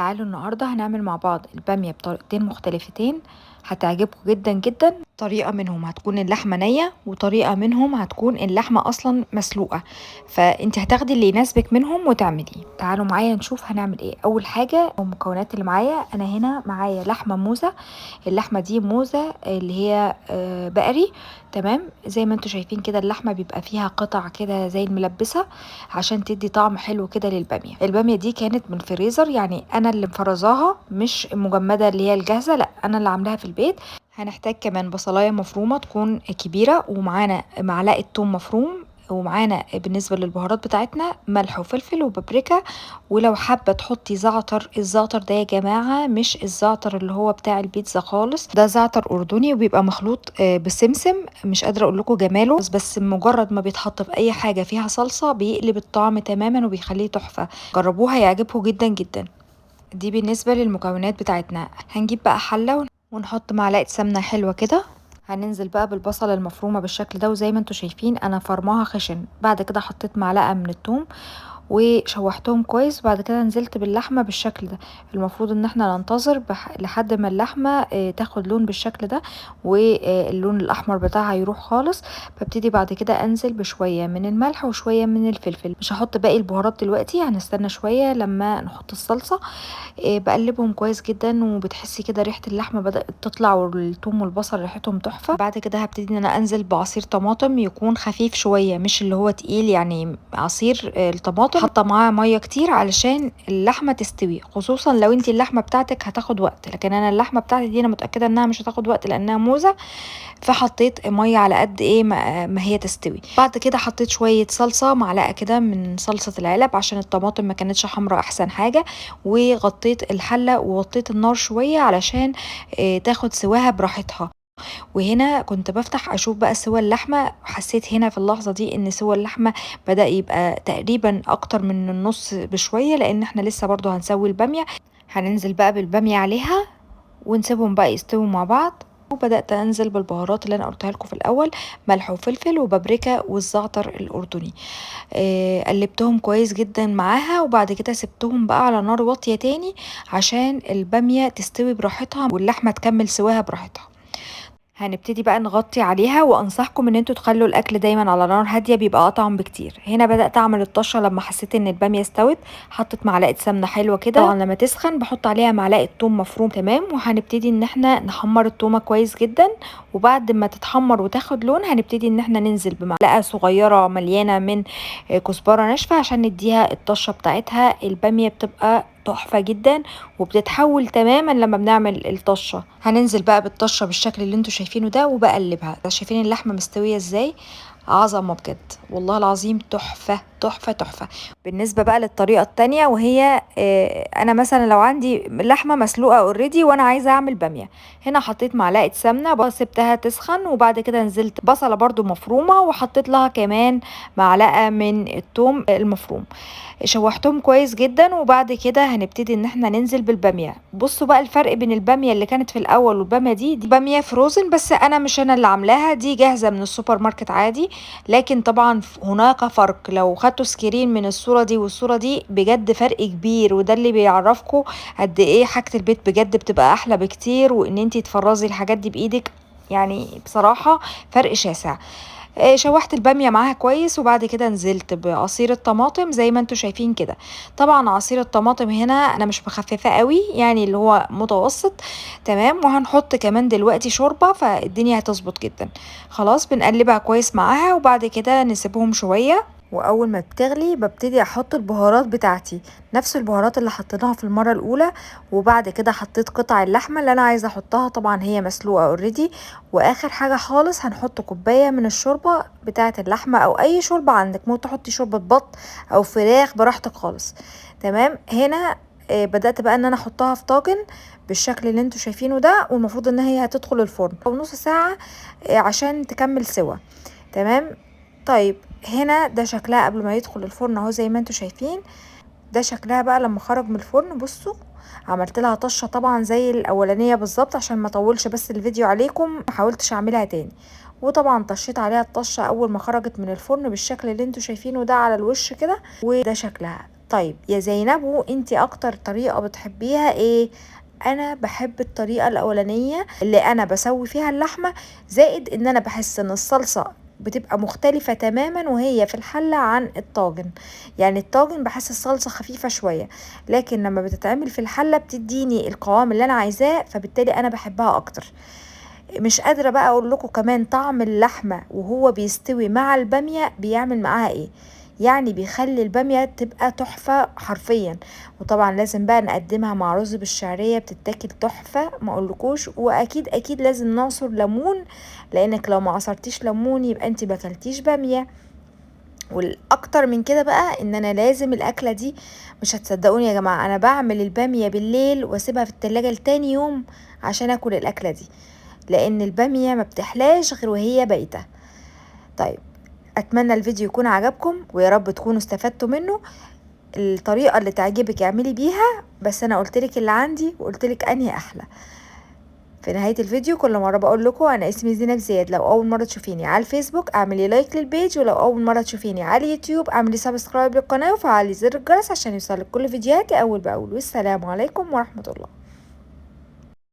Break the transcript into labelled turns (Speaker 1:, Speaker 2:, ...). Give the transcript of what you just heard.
Speaker 1: تعالوا النهاردة هنعمل مع بعض البامية بطريقتين مختلفتين هتعجبكم جدا جدا. طريقة منهم هتكون اللحمة نية، وطريقة منهم هتكون اللحمة أصلا مسلوقة، فانت هتاخدي اللي يناسبك منهم وتعمليه. تعالوا معايا نشوف هنعمل ايه. أول حاجة المكونات اللي معايا، أنا هنا معايا لحمة موزة، اللحمة دي موزة اللي هي بقري، تمام. زي ما انتوا شايفين كده اللحمة بيبقى فيها قطع كده زي الملبسة عشان تدي طعم حلو كده للبامية. البامية دي كانت من الفريزر، يعني أنا اللي مفرزاها مش المجمدة اللي هي الجاهزة، لا أنا اللي عاملاها في البيت. هنحتاج كمان بصلاية مفرومة تكون كبيرة، ومعانا معلقة توم مفروم، ومعانا بالنسبة للبهارات بتاعتنا ملح وفلفل وبابريكا، ولو حابة تحطي زعتر. الزعتر ده يا جماعة مش الزعتر اللي هو بتاع البيتزا خالص، ده زعتر أردني وبيبقى مخلوط بسمسم، مش قادرة أقول لكم جماله، بس مجرد ما بيتحط في أي حاجة فيها صلصة بيقلب الطعم تماما وبيخليه تحفة. جربوها يعجبكم جدا جدا. دي بالنسبة للمكونات بتاعتنا. هنجيب بقى حلة ونحط معلقة سمنة حلوة كده. هننزل بقى بالبصلة المفرومة بالشكل ده، وزي ما انتوا شايفين انا فرماها خشن. بعد كده حطيت معلقة من الثوم وشوحتهم كويس، وبعد كده نزلت باللحمة بالشكل ده. المفروض ان احنا ننتظر لحد ما اللحمة تاخد لون بالشكل ده، واللون الاحمر بتاعها يروح خالص. ببتدي بعد كده انزل بشوية من الملح وشوية من الفلفل. مش هحط باقي البهارات دلوقتي، هنستنى شوية لما نحط الصلصة. بقلبهم كويس جدا، وبتحسي كده ريحة اللحمة بدأت تطلع، والثوم والبصل ريحتهم تحفة. بعد كده هبتدي ان انا انزل بعصير طماطم يكون خفيف شوية، مش اللي هو تقيل، يعني عصير الطماطم حاطه معاه مية كتير علشان اللحمة تستوي، خصوصا لو انتي اللحمة بتاعتك هتاخد وقت. لكن انا اللحمة بتاعتي دي انا متاكدة انها مش هتاخد وقت لانها موزة، فحطيت مية على قد ايه ما هي تستوي. بعد كده حطيت شوية صلصه، معلقه كده من صلصه العلب عشان الطماطم ما كانتش حمراء احسن حاجة، وغطيت الحلة ووطيت النار شوية علشان تاخد سواها براحتها. وهنا كنت بفتح اشوف بقى سوى اللحمة، حسيت هنا في اللحظة دي ان سوى اللحمة بدا يبقى تقريبا اكتر من النص بشوية، لان احنا لسه برضو هنسوي الباميه. هننزل بقى بالباميه عليها ونسيبهم بقى يستووا مع بعض. وبدات انزل بالبهارات اللي انا قلتها لكم في الاول، ملح وفلفل وبابريكا والزعتر الاردني. قلبتهم كويس جدا معاها، وبعد كده سبتهم بقى على نار واطية تاني عشان الباميه تستوي براحتها واللحمة تكمل سواها براحتها. هنبتدي بقى نغطي عليها، وانصحكم ان انتوا تخلوا الاكل دايما على نار هادية بيبقى اطعم بكتير. هنا بدات اعمل الطشه لما حسيت ان الباميه استوت، حطيت معلقه سمنه حلوة كده، طبعا لما تسخن بحط عليها معلقه ثوم مفروم، تمام. وهنبتدي ان احنا نحمر الثومه كويس جدا، وبعد ما تتحمر وتاخد لون هنبتدي ان احنا ننزل بمعلقه صغيرة مليانة من كزبره ناشفة عشان نديها الطشه بتاعتها. الباميه بتبقى تحفة جدا وبتتحول تماما لما بنعمل الطشة. هننزل بقى بالطشة بالشكل اللي انتوا شايفينه ده، وبقلبها. شايفين اللحمة مستوية ازاي؟ عظمة بجد والله العظيم، تحفة تحفة تحفة. بالنسبة بقى للطريقة التانية، وهي انا مثلا لو عندي لحمة مسلوقة already وانا عايزة اعمل بامية، هنا حطيت معلقة سمنة سبتها تسخن، وبعد كده نزلت بصلة برضو مفرومة، وحطيت لها كمان معلقة من الثوم المفروم، شوحتهم كويس جدا. وبعد كده هنبتدي ان احنا ننزل بالبامية. بصوا بقى الفرق بين البامية اللي كانت في الاول والبامية دي، دي بامية frozen، بس انا مش انا اللي عاملاها، دي جاهزة من السوبر ماركت عادي، لكن طبعا هناك فرق. لو خدتوا screen من الصورة دي والصورة دي بجد فرق كبير، وده اللي بيعرفكم قد ايه حاجة البيت بجد بتبقى احلى بكتير، وان انتي تفرزي الحاجات دي بايدك، يعني بصراحة فرق شاسع. شوحت البامية معاها كويس، وبعد كده نزلت بعصير الطماطم زي ما انتوا شايفين كده. طبعا عصير الطماطم هنا انا مش مخففة قوي، يعني اللي هو متوسط، تمام. وهنحط كمان دلوقتي شوربة، فالدنيا هتظبط جدا. خلاص بنقلبها كويس معاها، وبعد كده نسيبهم شوية. واول ما بتغلي ببتدي احط البهارات بتاعتي، نفس البهارات اللي حطيناها في المرة الاولى. وبعد كده حطيت قطع اللحمة اللي انا عايزه احطها، طبعا هي مسلوقة already. واخر حاجة خالص هنحط كوباية من الشوربة بتاعه اللحمة، او اي شوربة عندك، ممكن تحطي شوربة بط او فراخ براحتك خالص، تمام. هنا بدات بقى ان انا احطها في طاجن بالشكل اللي انتوا شايفينه ده، والمفروض ان هي هتدخل الفرن او نص ساعة عشان تكمل سوا، تمام. طيب هنا ده شكلها قبل ما يدخل الفرن اهو زي ما انتوا شايفين. ده شكلها بقى لما خرج من الفرن. بصوا عملت لها طشه طبعا زي الاولانية بالظبط عشان ما اطولش بس الفيديو عليكم، ما حاولتش اعملها تاني. وطبعا طشيت عليها الطشه اول ما خرجت من الفرن بالشكل اللي انتوا شايفينه ده على الوش كده، وده شكلها. طيب يا زينبو انتي اكتر طريقة بتحبيها ايه؟ انا بحب الطريقة الاولانية اللي انا بسوي فيها اللحمة، زائد ان انا بحس ان الصلصة بتبقى مختلفة تماما وهي في الحلة عن الطاجن. يعني الطاجن بحس الصلصة خفيفة شوية، لكن لما بتتعمل في الحلة بتديني القوام اللي انا عايزاه، فبالتالي انا بحبها اكتر. مش قادرة بقى اقول لكم كمان طعم اللحمة وهو بيستوي مع البامية بيعمل معاها ايه، يعني بيخلي البامية تبقى تحفة حرفيا. وطبعا لازم بقى نقدمها مع رز بالشعرية، بتتاكل تحفة ما اقولكوش. واكيد اكيد لازم نعصر ليمون، لانك لو ما عصرتيش ليمون يبقى انت ما اكلتيش بامية. والاكتر من كده بقى ان انا لازم الاكلة دي، مش هتصدقوني يا جماعة، انا بعمل البامية بالليل واسيبها في التلاجة لتاني يوم عشان اكل الاكلة دي، لان البامية ما بتحلاش غير وهي بايتة. طيب اتمنى الفيديو يكون عجبكم، ويا رب تكونوا استفدتوا منه. الطريقة اللي تعجبك اعملي بيها، بس انا قلتلك اللي عندي وقلتلك انهي احلى. في نهاية الفيديو كل مرة بقول لكم انا اسمي زينب زياد. لو اول مرة تشوفيني على الفيسبوك اعملي like لل page، ولو اول مرة تشوفيني على اليوتيوب اعملي subscribe للقناة وفعلي زر الجرس عشان يوصلك كل فيديوهاتي اول باول. والسلام عليكم ورحمة الله.